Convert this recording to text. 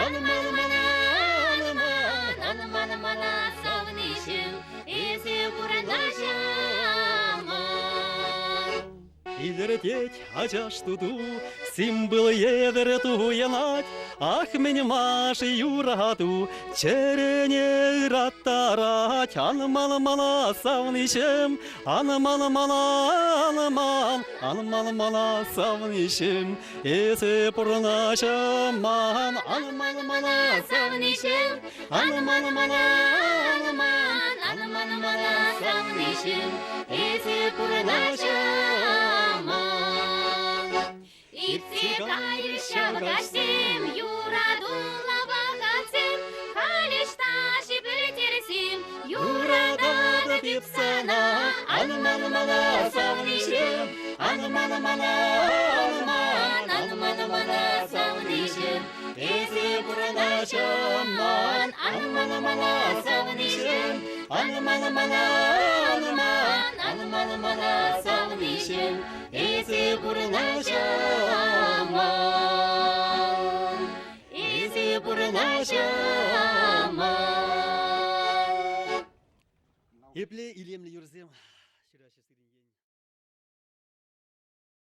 Ан ман мана, ан ман, ан ман мана, савниҫӗм, эсӗ пурӑнаҫаман. Илӗртет ачаш туту, симпыл евӗр туйӑнать, Ах, мӗн ма-ши юрату чӗрене ыраттарать? Ан ман мана, савниҫӗм, ан ман мана, ан ман, ан ман мана, савниҫӗм, эсӗ пурӑнаҫаман. Ан ман мана, савниҫӗм, ан ман мана, ан ман, ан ман мана, савниҫӗм, эсӗ пурӑнаҫаман. Иртсе кайрӗҫ ҫав каҫсем, юратуллӑ вӑхӑтсем, халь ӑҫта-ши пӗлтерсем, юрататӑп эп сана. Ан ман мана, савниҫӗм, ан ман мана, ан ман, ан ман мана, савниҫӗм, эсӗ пурӑнаҫаман. Ан ман мана, савниҫӗм, ан ман мана, ан ман, ан ман мана, савниҫӗм, эсӗ пурӑнаҫаман. Эсӗ пурӑнаҫаман. Епле илемлӗ юрӑсем ҫыраҫҫӗ.